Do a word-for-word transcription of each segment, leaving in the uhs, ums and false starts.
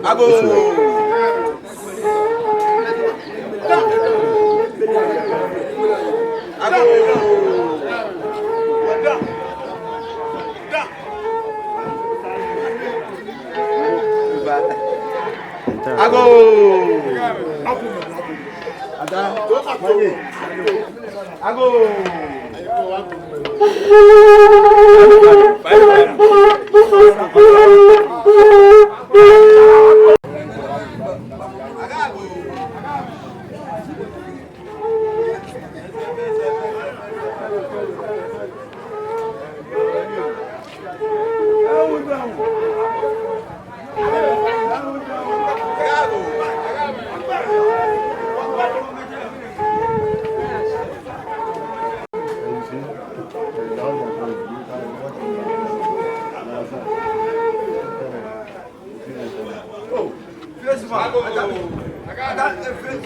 Agoo! Agoo! Agoo! Agoo!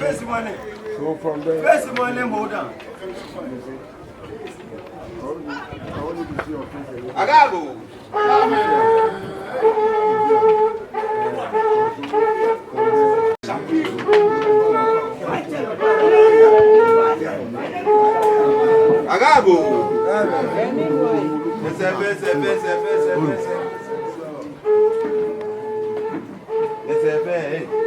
Face money. So from there, face money, more than. Agoo! Agoo! Fɛɛ sɛɛ, fɛɛ sɛɛ, fɛɛ sɛɛ, fɛɛ sɛɛ, fɛɛ sɛɛ. Fɛɛ sɛɛ, fɛɛ, eh.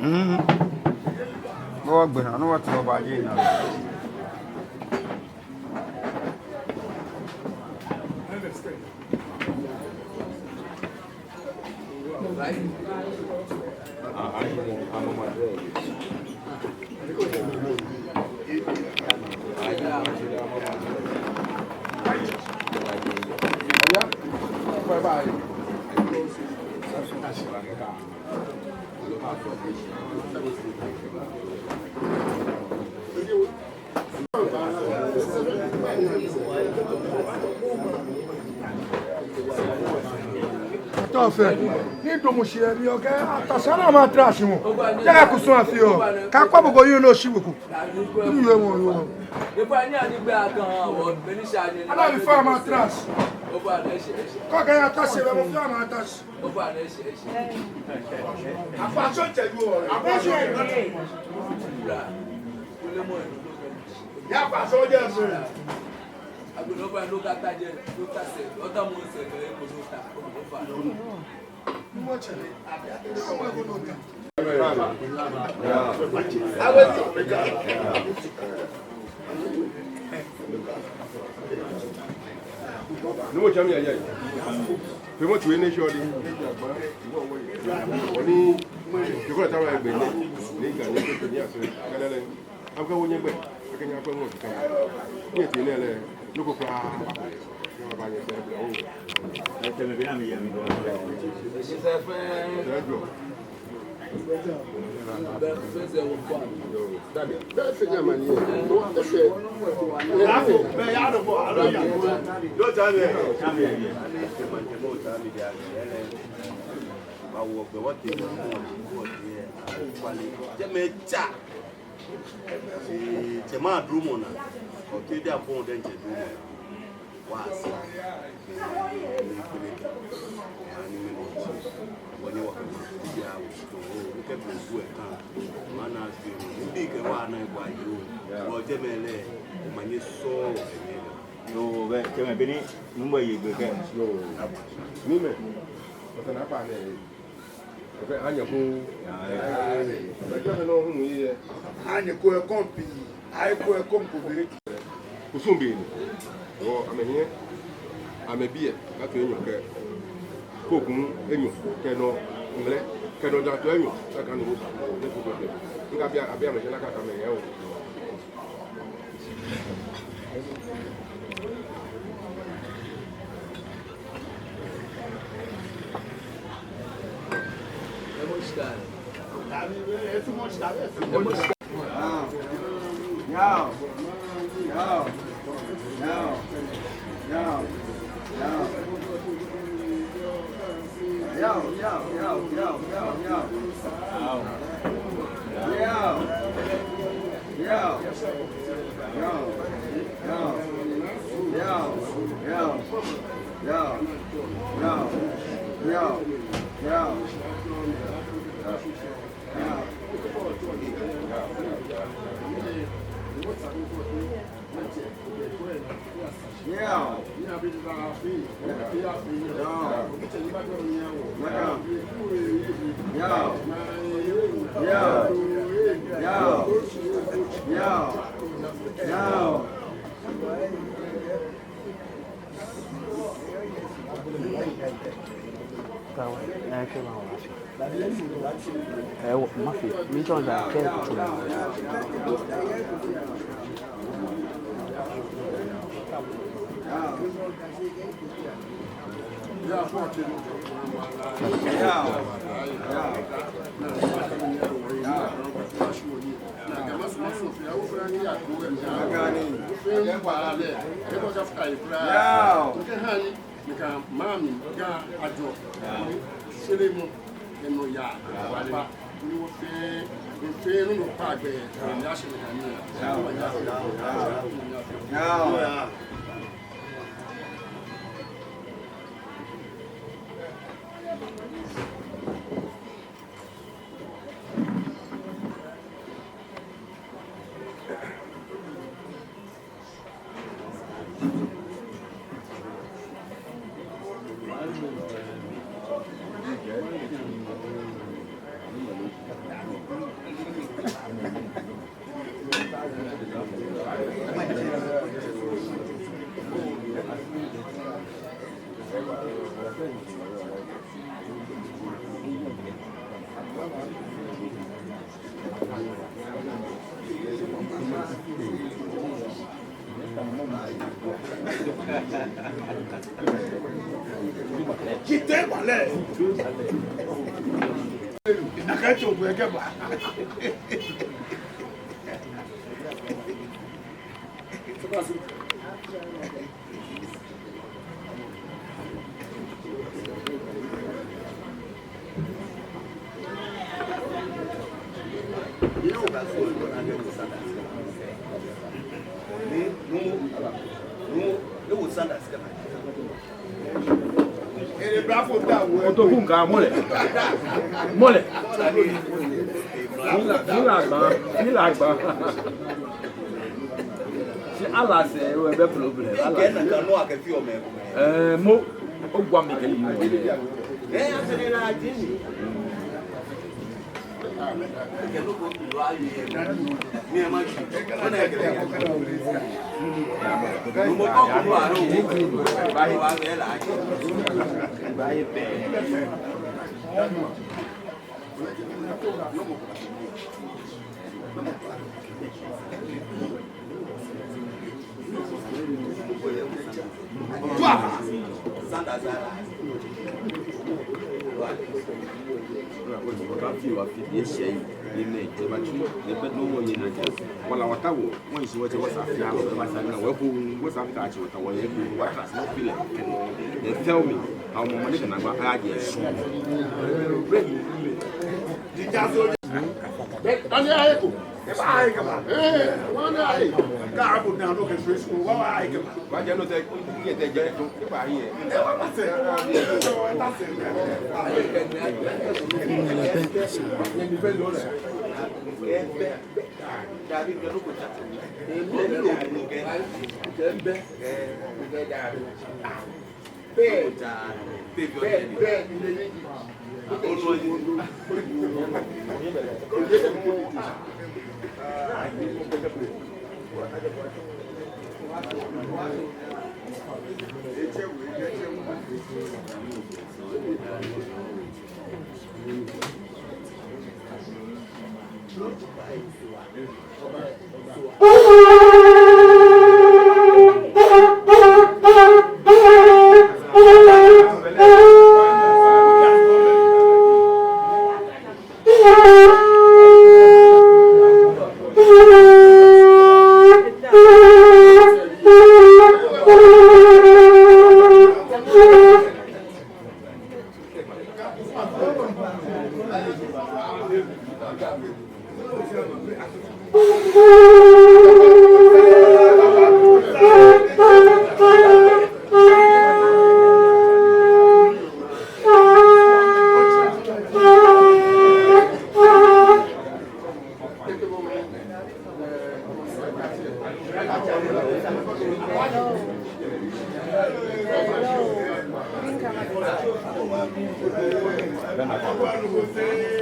Mm. Wɔgbɛnaa, no wɔtee wɔbaje naa. Fɛɛ ni damɔ shi yɛ biɛ, okɛɛ Atasi, ana amɛ Atasi mɔ. Jɛɛ kɛ kusum afee oo. Kɛ akwa bo ko yɛ nɔ shi wɔ ko. Ni yɛ mɔ yɛ. Ana mɔ fɛɛ amɛ Atasi. Kɛ okɛɛ Atasi, bɛ mɔ fɛɛ amɛ Atasi. Akwa sɔ tsɛ yɛ oo. Akwa sɔ. Ya akwa sɔ jɛ sɔ. Akɛ wɔ nyɛ gbɛ, akɛ nyɛ akpɛ ŋɔ kika. Nyɛtee nɛɛ lɛ, nɔ ko kwraa. Nyɛbaa nyɛsɛɛ blɛ oo. Sɛɛ jɔ. Yoo, dabi. Bɛ fɛɛ nyɛ manye. Bɛ fɛɛ. Yoo, dabi. Ba wɔ gbɛ wɔ tee mɔ mɔ wɔ tee. Jɛmɛ tsa. Ee, jɛmɛ adromɔ naa. Okɛɛ bi afɔ dɛŋ jɛ dromɔ naa. Wa sa. Ni kpele. Ani mɛ nɔ. Wɔnyɛ wɔkɛ ma. Bi a wɔ to. Okɛ bɛ gu ɛ kan. Mana fi. Ni bi kɛ wa na gba yo. Wɔ jɛmɛ lɛ. Omanye sɔɔ. Yoo, bɛ, jɛmɛ beni, numɔ ye gbɛ kɛ. Yoo. Ni mɛ. Ɔtɛ na pa nɛ. Okɛɛ anyɛ ko. Bɛ jɔ kɛ nɔ hu mu yɛ. Anyɛ ko ekɔŋ pii, aye ko ekɔŋ ko bere. Kusum be ni. Wɔ amɛhiɛ, amɛbiɛ, kaato enyɔ kɛ. Kokum enyɔ, kɛ nɔ, ŋmlɛ, kɛ nɔ jato enyɔ, kɛ kanu. Ni ko ko kɛ. Ŋka bia, abia amɛ jɛ na kaka amɛ yɛ oo. Ewa, mafi, mi tsɔ ja kɛ kutu. Yao. Nika maŋ mli, Ga ajɔ. Sere mɔ, enɔ ya. Wa ba. Ni wɔfee, wɔfee nɔ nɔ kpa gbɛ. Ya sere ka ni. Yao. Yao. Jite malɛ. Nakai tso bɛ kɛ ba. Otoku nka mole. Mole. Fila, fila gba, fila gba. Shi ala sɛɛ, ebɛ problem. Ala sɛɛ. Ɛɛ, mɔ, ogba mi kɛ yi. Wala wata wɔ, wɔn nsi wɔtsɛ wɔsa fia lɔ, wɔsa fia lɔ, wɔko, wɔsa fia tsɛ wɔta wɔ yɛ ko, wɔta si nɔ fi lɛ. They tell me how many can I buy? I get so. Ani aye ko. Ee, wani aye. Ka abu na no ke fresh ko, wa aye ko. Wa je no te, ye te je to, ke ba ye. Ee, wa ma se.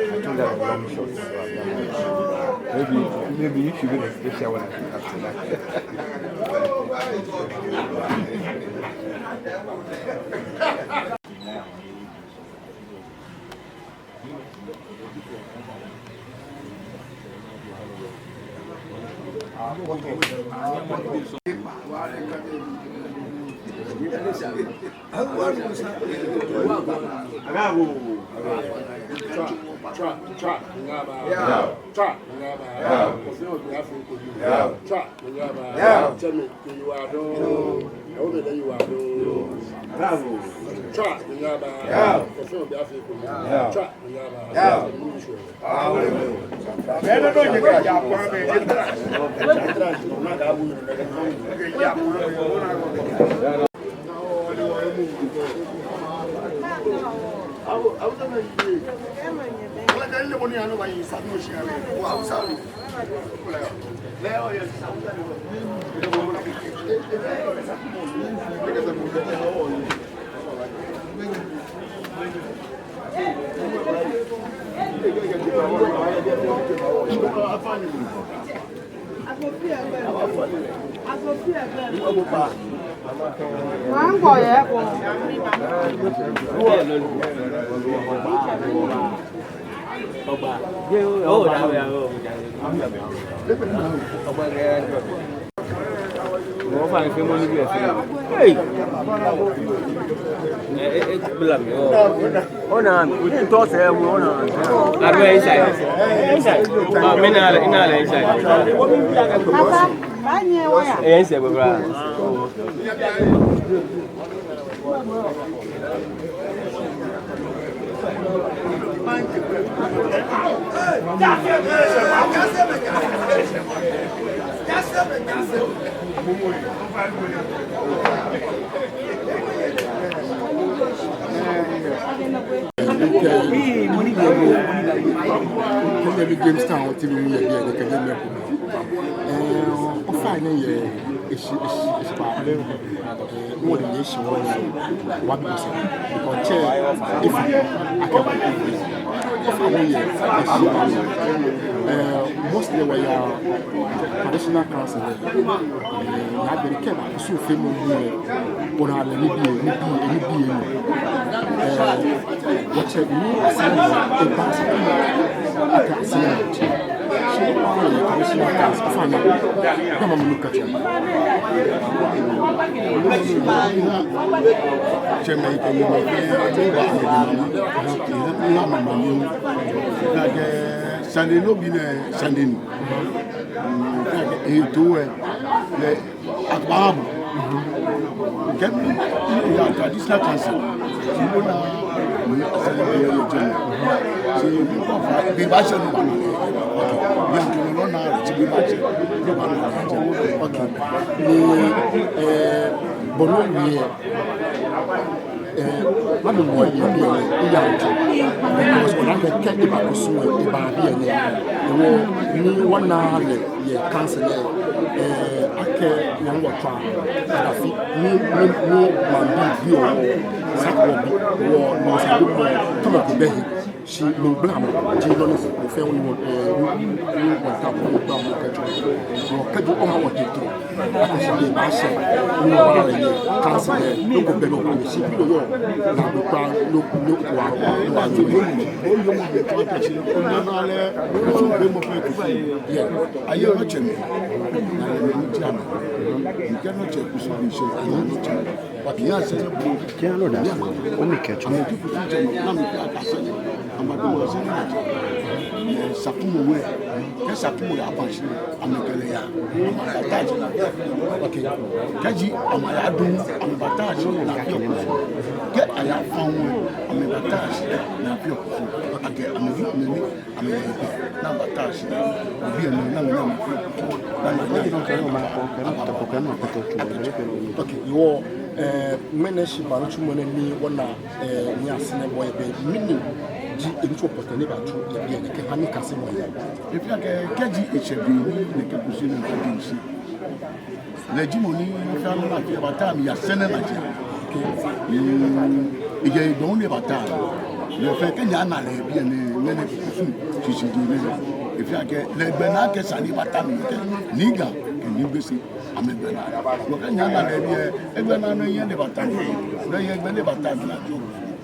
I think that was long shot. Maybe, maybe you should be the special one after that. Tswa, minyɛmi, kɛ yiwaladɔŋŋ. Yoo. Awomɛi lɛ yiwaladɔŋŋ. Bravo. Tswa, minyɛmi. Yoo. Kɔfɛ obi afee ko. Yoo. Tswa, minyɛmi. Yoo. Minu sɔ. Awo. Mɛni nɔ yɛ kɛ ya kpɔn mɛ. Hey! Eh, eh, eh, bla mi, oh. Ona, mi tɔ sɛɛ, ona. Are we inside? Inside. Ah, mi na le, na le inside. Papa, ba nyɛ waya. Eh, inside, bra. Kɛjɛ Jamestown ti bi mu yɛ biɛ ni kɛjɛ mɛ. Ɛɛ, ofainɛ yɛ eshi, eshi, eshi ba. Ɛɛ, wɔ de yɛ eshi wɔ yɛ. Wa bi se. Because tsɛ, if, akɛ ba. Ofainɛ yɛ eshi ba. Ɛɛ, mostly wɔyɛ traditional council. Ɛɛ, ya bɛ kɛ ba, so fe mu mu yɛ. Ona lɛ ni bi, ni bi, ni bi yɛ. Ɛɛ, wɔtsɛ ni Asɛrɛ, eba Asɛrɛ, akɛ Asɛrɛ. Shi wɔyɛ traditional council, ofainɛ, kɛ mɔ mɔ nu kɛtsɛ. Tsɛ mɛ yi kɛ mɔ mɔ fɛɛ, ati ba, ati ba, ati ba, ati ba, sane nɔ bi nɛ, sane nɔ. Kɛ eto ɛ, lɛ, akpa bu. Kɛ mi, mi ya traditional council. Shi bo na, mi Asɛrɛ bi yɛ jɛ. Shi mi kɔ fa, bi ba sɛ no ba na. Bi anto no na, shi bi ba sɛ no ba na. Okay. Ni, ɛɛ, bɔ ni yɛ. Ɛɛ, mami mɔ yɛ biɛ ni, iya nti. Because ona akɛ kɛ eba kusum, eba biɛ ni. Ewo, ni wɔna lɛ yɛ council lɛ, ɛɛ, akɛ yɛn wɔ tswa. Adafi, ni, ni, ni maŋbii bi wɔ, sa wɔ bi, wɔ, ni sa bi wɔ, tɔmɔ ko bɛ he. Shi nɔ gbla mɔ, ji nɔ ni fɛɛ wɔ ni wɔ, ɛɛ, wɔ, wɔ, wɔta ko gbla mɔ kɛjɛ. Wɔ kɛjɛ ɔma wɔ tete. Akɛ shi bi ba sɛ, ni wɔ ba lɛ yɛ, council lɛ, nɔ ko bɛ nɔ ba lɛ, shi bi lɔ yɔɔ, na do kpa, nɔ, nɔ ko wa, nɔ wa do. Oyo mɔ bɛ kpa kɛ shi, ona lɛ, so bɛ mɔ fɛɛ ko fɛɛ. Yeah. Aye nɔ tsɛ mi. Na lɛ mi ti ama. Nkɛ nɔ tsɛ kusum bi sɛ, aye nɔ tsɛ mi. Wa kɛ ya sɛ bo. Kɛ ya nɔ da. Omi kɛtsɔ. Amɛ ji kusum tsɛ mi, na mi kɛ akasɛ. Amadu wa sɛ na. Sakumɔ we. Kɛ Sakumɔ yaba shi, amɛkɛ lɛ ya. Amɛbata shi. Okay. Kɛji amɛyadu, amɛbata shi na fiɔ. Kɛ ayafa we, amɛbata shi na fiɔ. Akɛ amɛ ni, amɛ ni. Amɛ, na ba ta shi. Obi ɛ na, na, na, na, na, na, na. Okay, yɔ, ɛɛ, ŋmɛnɛ shibaa nitsumɔ nɛɛ ni wɔna, ɛɛ, ni Asɛrɛ bɔ yɛ biɛ, mɛni ji enitsumɔ pɔtɛɛ ni baatsu yɛ biɛ nɛɛ kɛha nikasemɔ yɛ? Efeɔ akɛ, kɛji eshɛ be ni nɛkɛ kusum nɛɛ kɛji shi. Lɛ ji mɔ ni fɛɛ nɔ ni afeɔ, ebata mli yɛ Asɛrɛ maŋ ji. Ejɛ egbɔŋ ni ebata. Lɛ fɛɛ kɛ nyɛna lɛ biɛ nɛɛ, nɛɛ nɛɛ kusum shishi ji nɛɛ. Efeɔ akɛ lɛ gbɛnaa kɛ sane bata mli kɛ. Ni Ga kɛ ni Gbese amɛgbɛnaa. Lɛ kɛ nyɛna lɛ biɛ, egbɛnaa nɔ yɛ ni bata mli. Lɛ yɛ gbɛ ni bata mli na jo.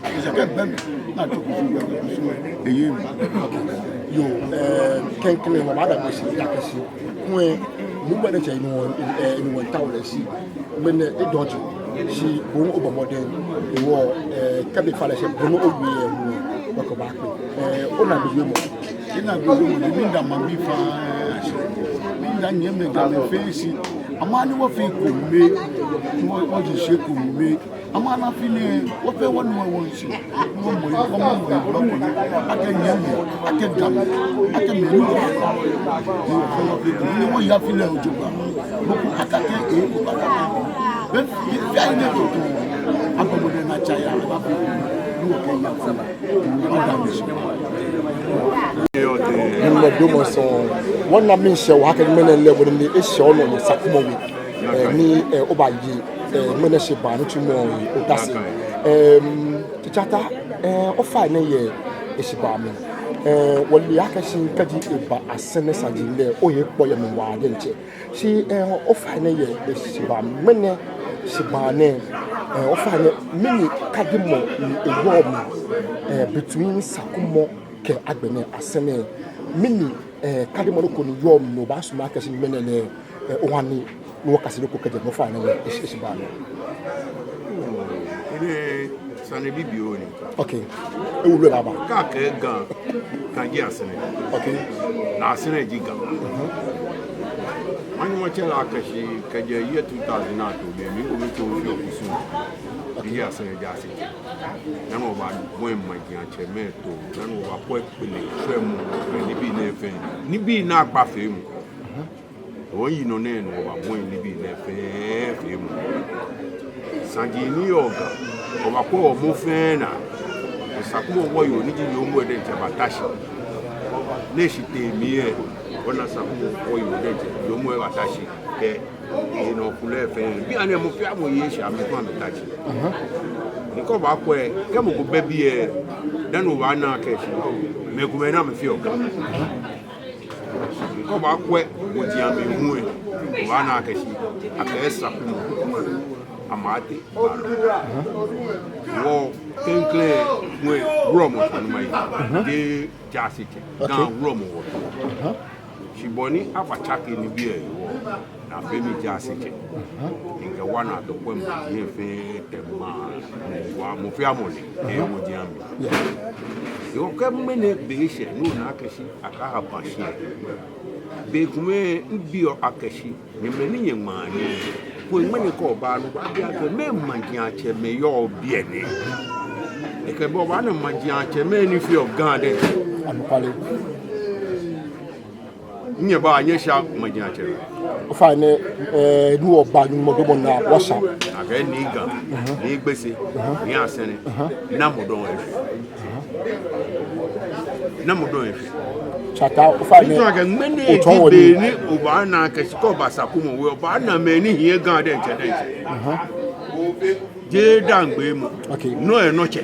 Esa akɛ gbɛ mli, na jo kusum gbɛ kusum eye mli. Yoo, ɛɛ, klɛŋklɛŋ, wɔbaada bo shi, yakɛshi. Kwɛ, mɔ bɔ ni tsɛ inu wɔ, ɛɛ, inu wɔ ntao lɛ shi. Ŋmɛnɛ edɔ ji, shi bo hu obɔ mɔdɛŋ, ewɔ, ɛɛ, kɛ be fa lɛ shi, bo hu owie ɛ hu, wɔkɔ baakpe. Ɛɛ, ona gbɛ mɔ. Ena gbɛ mɔ, ni mida maŋbii fɛɛ shi. Mida nyɛmimɛi Gamɛi fɛɛ shi. Amɛ ni wɔfee ekome, wɔ, wɔji shi ekome. Amɛ ni afi nɛɛ, wɔfɛɛ wɔnu wɔ wɔshi. Wɔmɔ, wɔmɔ, wɔmɔ, akɛ nyɛmi, akɛ Gamɛi, akɛ mɛi ni wɔ. Ni wɔfɛɛ wɔfee ekome, ni wɔya afi nɛɛ jogbaŋŋ. Mɔ ko akakɛɛ, ee, mɔ ko akakɛɛ. Be, be, be, ayi nɛɛ ko to. Agbɛnɛ na tsaya, ni wɔkɛya afi nɛɛ. Wɔda mli shi. Nyɛmimɛi Domo sɔŋŋ. Wɔna miishɛɛ waa akɛ ŋmɛnɛ lɛ, bo ni eshɛ onɔ ni Sakumɔ we. Ɛɛ, ni, ɛɛ, obaye, ɛɛ, ŋmɛnɛ shibaa nitsumɔ he odase. Ɛɛ, Tsatsa Ataa, ɛɛ, ofainɛ yɛ eshibaa mli. Ɛɛ, wɔle akɛ shi kɛji eba Asɛrɛ saji lɛ, ohe kpɔ yɛ mli waa diɛŋtsɛ. Shi, ɛɛ, ofainɛ yɛ eshibaa mli, ŋmɛnɛ shibaa nɛɛ, ɛɛ, ofainɛ mɛni kadimɔ ni eyɔɔ mli, ɛɛ, between Sakumɔ kɛ agbɛnɛ Asɛrɛ. Mɛni, ɛɛ, kadimɔ nɔ ko ni yɔɔ mli ni obaasumɔ akɛ shi ŋmɛnɛ lɛ, ɛɛ, oha ni, ni wɔkase nɔ ko kɛjɛ mli ofainɛ yɛ eshi, eshibaa nɛɛ. Ele sane bibioo ni. Okay. Ewulu lɛ baaba. Kɛ akɛɛ Ga, Ga ji Asɛrɛ. Okay. Ni Asɛrɛ ji Ga. Mhm. Manyɛ matsɛ lɛ akɛ shi kɛjɛ year two thousand ato be mli, mɔ ko mitsɔ ofeɔ kusum. Miji Asɛrɛ Jaasetsɛ. Nɔ ni wɔbabɔi majiatsɛmɛi toi, nɔ ni wɔbakwɛ kpele, shwɛmɔ, nibii nɛɛ fɛɛ, nibii ni akpa feemɔ. Wɔyinɔ nɛɛ ni wɔbabɔi nibii nɛɛ fɛɛ feemɔ. Saji ni yɔɔ Ga, wɔbakwɛ wɔmɔ fɛɛ naa. Sakumɔ wɔyoo ni ji yoomo lɛ diɛŋtsɛ bata shi. Ni eshitee mli lɛ, wɔna Sakumɔ wɔyoo lɛ diɛŋtsɛ yoomo lɛ bata shi. Kɛ enɔ kulɛ fɛɛ, bianɛ mɔ fɛɛ mɔ ye shi amɛkpa amɛta shi. Ni kɛ obakwɛ, kɛ mɔ ko bɛ biɛ, dani obaana akɛ shi mɛi komɛi ni amɛfeɔ Ga. Kɛ obakwɛ woji amli hu lɛ, obaana akɛ shi akɛ Sakumɔ, Amartey, Balɔ. Wɔ klɛŋklɛŋ hu lɛ, wulɔmɔ sane ni maye. Jeee Jaasetsɛ. Ga wulɔmɔ wɔto. Shi bɔ ni abatsake nibii lɛ hewɔ, ni afee mi Jaasetsɛ. Ni mikɛ wɔnaa tɔkwɛmɔ yɛ fɛɛ tɛ ma, mɔ fɛɛ mɔ le ewo ji ami. Hewɔ kɛ ŋmɛnɛ be eshɛ ni ona akɛ shi akɛ aba shi lɛ, bei komɛi mibiɔ akɛ shi, nyɛ mɛi ni nyɛŋmaa nii, kulɛ ŋmɛnɛ kɛ oba ni obabi akɛ mɛɛ majiatsɛmɛi yɔɔ biɛ nɛɛ? Ekɛ bɔ obaana majiatsɛmɛi ni feɔ Ga diɛŋtsɛ. Anɔkwale. Nyɛba nyɛsha majiatsɛmɛi. Ofainɛ, eh, ni wɔba Nyɔŋmɔ dɔmɔ naa wɔsha. Akɛ Nii Ga, Nii Gbese, Nii Asɛrɛ, namɔ dɔŋŋ efee? Namɔ dɔŋŋ efee? Tsata, ofainɛ. Mitsɔɔ akɛ ŋmɛnɛ ji be ni obaana akɛ shi kɛ oba Sakumɔ we, obaana mɛi ni hiɛ Ga diɛŋtsɛ diɛŋtsɛ. Jeee daaŋ gbɛ mɔ. Okay. Nɔ yɛ nɔ tsɛ.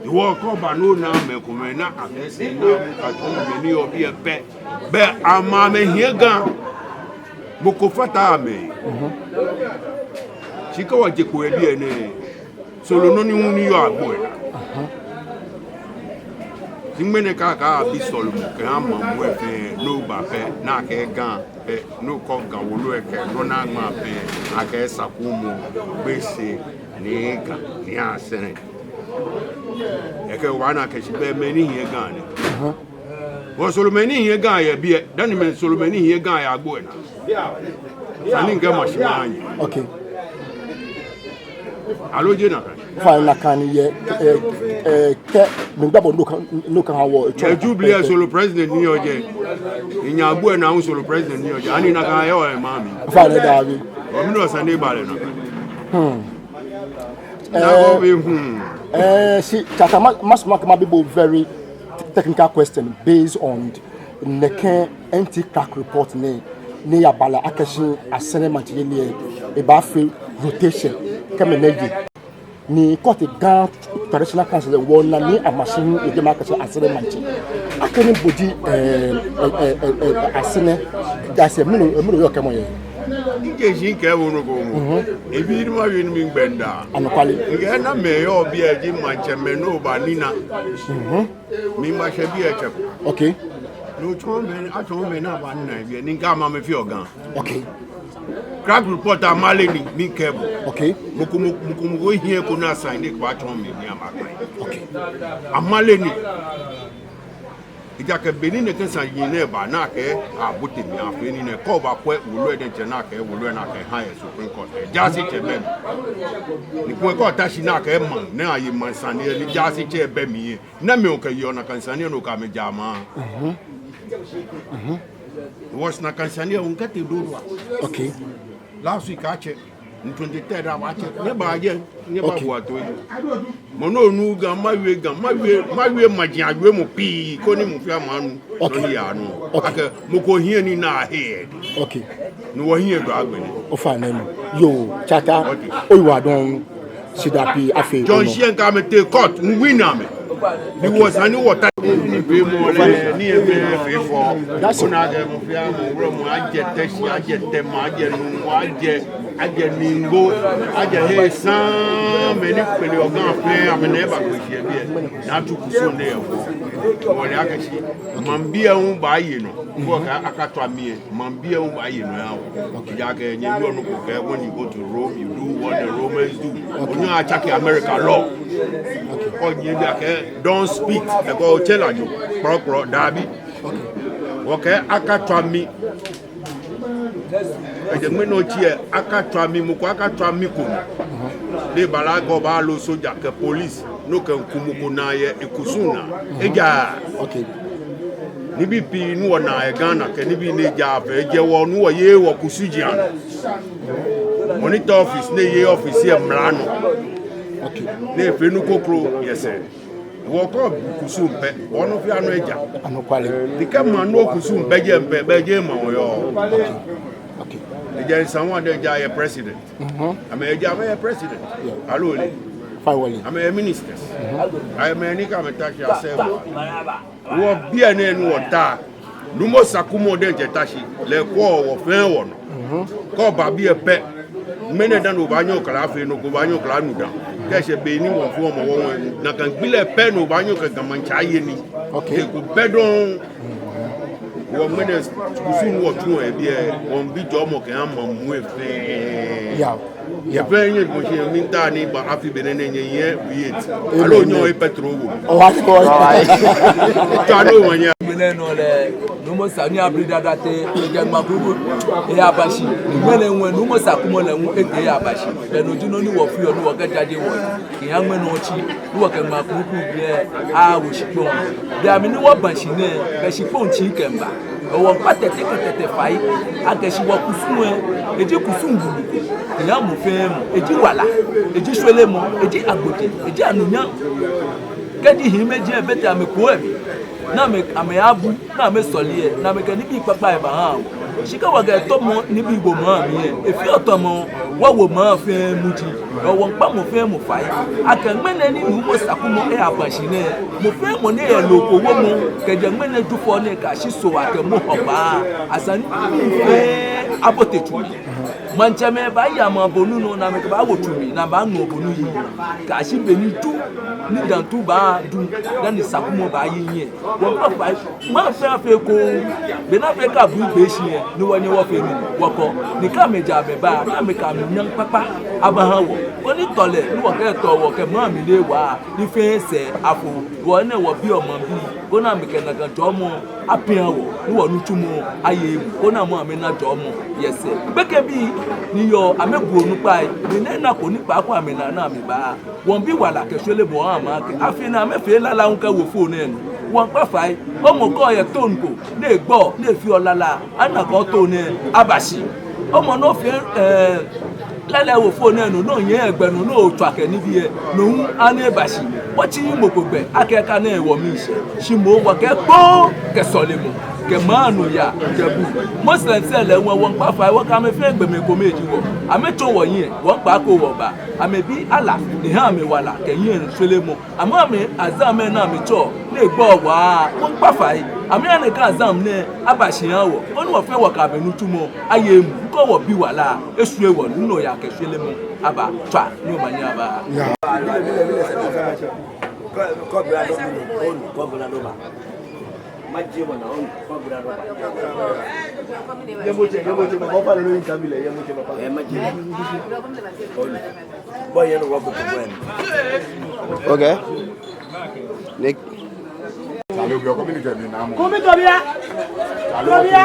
Hewɔ kɛ oba ni ona mɛi komɛi ni akɛ shi ni amɛkatsu mɛi ni yɔɔ biɛ pɛ, belɛ amɛ amɛhiɛ Ga. Mɔ ko fataaa amɛ. Shi kɛ wɔje kpo yɛ biɛ nɛɛ, soro nɔ ni hu ni yɔɔ agbo lɛ naa. Shi ŋmɛnɛ kɛ akɛɛ abi sɔlemɔ kɛha maŋ muu lɛ fɛɛ, ni oba pɛ ni akɛɛ Ga pɛ, ni okɔ Ga wolo lɛ kɛ nɔ ni aŋma pɛ, akɛɛ Sakumɔ, Gbese, Nii Ga, Nii Asɛrɛ. Ekɛ obaana akɛ shi belɛ mɛi ni hiɛ Ga nɛ. Wɔsoro mɛi ni hiɛ Ga yɛ biɛ, dani mɛi soro mɛi ni hiɛ Ga yɛ agbo lɛ naa. Sani mikɛɛ mashi maha nyɛ. Okay. Aloo jeee nakai? Ofainɛ nakai ni yɛ, eh, eh, kɛ, miigba bo ni okɛha wɔ, eh, Jubilee lɛ soro president ni yɔɔ jɛi. Ni nyɛ agbo lɛ naa hu soro president ni yɔɔ jɛi. Ani nakai yɔɔ yɛ maŋ mli? Ofainɛ daabi. Wɔmiinu sane ni ba lɛ nakai. Hmm. Eh, eh, shi, Tsata, ma, ma, ma, mabi bo very technical question based on nɛkɛ anti-crack report nɛɛ, ni eyaba lɛ akɛ shi Asɛrɛ maŋtsɛyeli lɛ, ebaafee rotation, kɛ mɛi nɛɛ ye. Ni kɛ otee Ga Traditional Council lɛ, wɔna ni amɛshi hu yɛ jɛmɛ akɛ shi Asɛrɛ maŋtsɛ. Akɛni bo ji, eh, eh, eh, eh, eh, Asɛrɛ, Jaasetsɛ, mɛni, mɛni oyɔɔ kɛɛmɔ yɛ? Mikɛɛ shi mikɛɛ bo nɔ ko momo. Mhm. Ebi ni mawie ni migbɛ nda. Anɔkwale. Mikɛɛ namɛi yɔɔ biɛ ji maŋtsɛmɛi ni oba nina. Mhm. Mimashɛ biɛ tsɛ ko. Okay. Ni otsɔɔ mɛi, atsɔɔ mɛi ni aba nina biɛ, ni mikɛɛ amɛ amɛfeɔ Ga. Okay. Crack report amale ni, mikɛɛ bo. Okay. Mɔ ko mɔ, mɔ ko mɔ ko hiɛ ko ni asaine kpo atsɔɔ mi ni amɛkpa. Okay. Amale ni. Ejaakɛ be ni nɛkɛ saji nɛɛ ba, ni akɛɛ abote mli afee nii nɛɛ, kɛ obakwɛ wolo lɛ diɛŋtsɛ ni akɛɛ wolo lɛ ni akɛha yɛ Supreme Court lɛ, Jaasetsɛ bɛ mli. Ni kulɛ kɛ ota shi ni akɛɛ maŋ, ni aye maŋ sane lɛ ni Jaasetsɛ bɛ mli lɛ, namɛi okɛyeɔ nakai sane lɛ nɔ kɛ amɛ jaa maŋ? Mhm. Mhm. Because nakai sane lɛ, wɔkɛtee Dodowa. Okay. Last week atsɛ, ni twenty-third atsɛ, nyɛbaa jɛi, nyɛbabua toi. Okay. Mɔ ni onuuu Ga, mawie Ga, mawie, mawie maji awiemɔ pii, koni mɔ fɛɛ mɔ anu. Okay. Nɔ ni yaa nɔ. Okay. Akɛ, mɔ ko hiɛ ni naa he yɛ. Okay. Ni wɔhiɛ dɔ agbɛnɛ. Ofainɛ nɔ. Yoo, Tsata, okay, oyiwaladɔŋŋ. Shidaa pii afee. John Shienka amɛtee court, mi win amɛ. Ni wɔ sane ni wɔta. Ni be mɔ lɛ, ni ebe fee fɔ. That's it. Ona akɛ mɔ fɛɛ mɔ wulɔmɔ, ajɛ Teshie, ajɛ Tema, ajɛ Numo, ajɛ, ajɛ Ningbo, ajɛ he saŋŋ, mɛi ni kpeleɔ Ga fɛɛ, amɛnɛ eba kpe shi yɛ biɛ. Ni atsu kusum lɛ yɛ fɔ. Wɔle akɛ shi maŋbii lɛ hu baaye nɔ. Kɛ akatswa mi lɛ, maŋbii lɛ hu baaye nɔ aha wɔ. Okay. Ejaakɛ nyɛyɔɔ nɔ ko kɛɛ, when you go to Rome, you do what the Romans do. Okay. Onyɛŋ atsake America law. Okay. Kɛ onyɛ biɛ akɛ, don't speak. Ekɛ otsɛ la jo. Kplɔkplɔ, dabi. Okay. Wɔkɛɛ akatswa mi. Kɛjɛ ŋmɛnɛ otsi lɛ, akatswa mi, mɔ ko akatswa mi ko nɔ. Ni bala kɛ oba loo soja kɛ police, ni okɛku mɔ ko naa yɛ ekusum naa. Ejaaa. Okay. Nibii pii ni wɔnaa yɛ Ghana kɛ nibii ni ejaaa fɛɛ, ejɛ wɔ ni wɔyeee wɔkusum jiaŋ. Mɔ ni tee office ni eyeee office lɛ mla nɔ. Okay. Ni efee nɔ kroko yɛ sɛɛ. Wɔkɔ kusum pɛ, wɔnɔ fɛɛ nɔ eja. Anɔkwale. Ni kɛ maŋ nɔ kusum pɛ jɛmɛ pɛ, bɛ jɛmɛ wɔyɔɔ. Okay. Okay. Ejaakɛ esa wɔdɛŋ aja yɛ president. Mhm. Amɛja amɛyɛ president. Yeah. Aloo lɛ. Fine, wɔle. Amɛyɛ ministers. Mhm. Amɛ ni kɛ amɛta shi asɛɛ. Wɔ biɛ nɛɛ ni wɔta. Nuumo Sakumɔ diɛŋtsɛ ta shi, lɛ ekwɛɔ wɔ fɛɛ wɔnɔ. Mhm. Kɛ oba biɛ pɛ, ŋmɛnɛ dani obaanyɛ okala afee nɔ ko, obaanyɛ okala anu dã. Kɛ eshɛ be ni wɔfeɔ Hɔmɔwɔ lɛ, nakai gbi lɛ pɛ ni obaanyɛ okɛ Ga Maŋtsɛ aye nii. Okay. Eko pɛ dɔŋŋ. Wɔ ŋmɛnɛ kusum ni wɔtsuɔ yɛ biɛ, wɔmiibi jɔɔmɔ kɛha maŋ muu lɛ fɛɛ. Yeah. Yeah. Efee nyɛ mɔ shi miitao ni eba afi benɛ nɛɛ nyɛyɛ wiyet. Amen. Aloo nyɛ oye petrol wo. Oh, I see. Tswa ni omanye. Ŋmɛnɛ nɔ lɛ, Nuumo Sani Abri Dada tee, ejɛ Ŋmakurubui, eyaba shi. Ŋmɛnɛ ŋwɛi, Nuumo Sakumɔ lɛ hu etee eyaba shi. Belɛ no ji nɔ ni wɔfeɔ ni wɔkɛjaje wɔhe. Kɛya ŋmɛnɛ otsi, ni wɔkɛ Ŋmakurubui biɛ, awo shikpɔŋ. Be mli ni wɔba shi nɛɛ, be shikpɔŋ tsi kɛmiiba. Wɔmiikpa Tɛte kɛ Tɛte fai, akɛ shi wɔkusum lɛ, eji kusum wulu ko, ni eha mɔ fɛɛ mɔ, eji wala, eji shwelemɔ, eji agbojee, eji anunyam. Kɛji hiimeji lɛ bete amɛkoo lɛ mli, ni amɛ, amɛyabu, ni amɛsɔle lɛ, ni amɛkɛ nibii kpakpai lɛ baha wɔ. Shi kɛ wɔkɛ tɔmɔ nibii wo maŋ mli lɛ, efeɔ tɔmɔ, wɔwo maŋ fɛɛ muji. Wɔmiikpa mɔ fɛɛ mɔ fai, akɛ ŋmɛnɛ ni Nuumo Sakumɔ eyaba shi nɛɛ, mɔ fɛɛ mɔ ni yɔɔ loo ko womɔ, kɛjɛ ŋmɛnɛ Jufɔ nɛɛ kɛyashi Sohaa kɛ Hɔgbaa, esa ni fɛɛ abote tsu mli. Maŋtsɛmɛi baaya maŋ bonu nɔ, ni amɛkɛbaawo tsu mli, ni amɛbaaŋɔ bonu yi. Kɛyashi be ni Ju, ni Dantu baadu, dani Sakumɔ baayi hiɛ. Wɔmiikpa fai, maŋ fɛɛ afee eko, bɔ ni afee kɛ abui gbee shi lɛ, ni wɔnyɛ wɔfee nii, wɔkɔ, ni kɛ amɛjɛ amɛba, ni amɛkɛ anunyam kpakpa abaha wɔ. Koni tɔlɛ, ni wɔkɛtɔ wɔkɛ maŋ mli lɛ wa, ni fɛɛ sɛɛ afo, wɔ nɛɛ wɔbiɔ maŋbii, koni amɛkɛ nakai jɔɔmɔ apia wɔ, ni wɔnitsumɔ aye emuu, koni amɛ amɛna jɔɔmɔ yɛ sɛɛ. Gbekɛbii ni yɔɔ amɛbuɔ onukpai, ni nɛɛ nako ni kpaako amɛna ni amɛba. Wɔmiibi wala kɛ shwelemɔ aha amɛ akɛ afi nɛɛ amɛfee lala hu kɛwo foo nɛɛ nɔ. Wɔmiikpa fai, hɔmɔ ko yɛ town ko, ni egbɔ, ni efeɔ lala, ana akɛ town nɛɛ aba shi. Hɔmɔ ni ofee, eh, lala ewo foo nɛɛ nɔ, ni onyɛ egbɛ nɔ, ni otswa kɛ nibii lɛ, no hu ana eba shi. Wɔtsiii mɔ ko gbɛ akɛ eka nɛɛ wɔ miishɛɛ. Shi moŋ wɔkɛ kpoo kɛ sɔlemɔ, kɛ maŋ nɔyaa, kɛ bu. Muslims lɛ hu wɔmiikpa fai, wɔkɛ amɛ fɛɛ gbɔmɛi komɛi ji wɔ. Amɛtsɔ wɔhiɛ, wɔmiikpa ko wɔba. Amɛbi Allah ni eha amɛ wala kɛ hiɛshwelemɔ. Amɛ amɛ azan mɛi ni amɛtsɛɔ ni egbɔ waa, wɔmiikpa fai. Amɛha nɛkɛ azan nɛɛ aba shi aha wɔ, koni wɔ fɛɛ wɔkɛ amɛnitsumɔ aye emuu, koni wɔbi wala, eshwie wɔ nɔyaa kɛ shwelemɔ. Aba, tswa ni omanye aba. Yeah. Okay. Nick. Kumi tobia. Tobia.